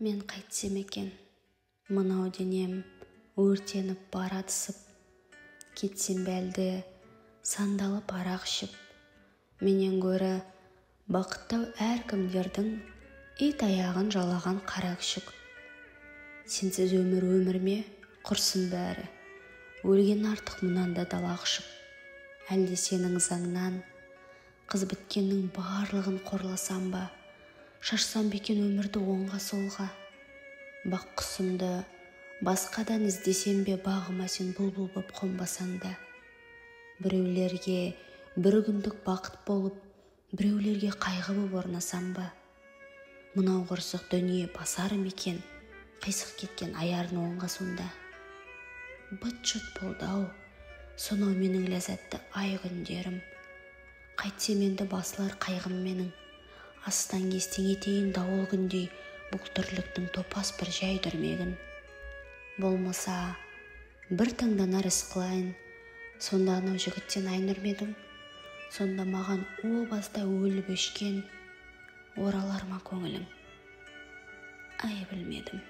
Мен қайтсем екен, мынау денем өртеніп барады ысып, кетсем бе әлде сандалып арақ ішіп, менен гөрі бақытты-ау әркімдердің ит аяғын жалаған қара күшік. Сенсіз өмір өмір ме, құрсын бәрі, өлген артық мұнан да дала құшып. Әлде сенің ызаңнан қыз біткеннің барлығын қорласам ба, шашсам ба екен өмірді оңға солға? Бақ құсымды басқадан іздесем бе, бағыма сен бұлбұл боп қонбасаң да. Біреулерге бір күндік бақыт болып, біреулерге қайғы боп орнасам ба? Мынау қырсық дүние басар ма екен, қисық кеткен аярын оңға сонда? Быт-шыт болды-ау сонау менің ләззатты ай күндерім. Қайтсем енді басылар қайғым менің. Астан-кестең етейін дауыл күндей бұл тірліктің топас бір жай дүрмегін. Болмаса бір таңданар іс қылайын, сонда анау жігіттен Айнұр ма едің? Сонда маған о баста өліп өшкен оралар ма көңілің? Ай, білмедім.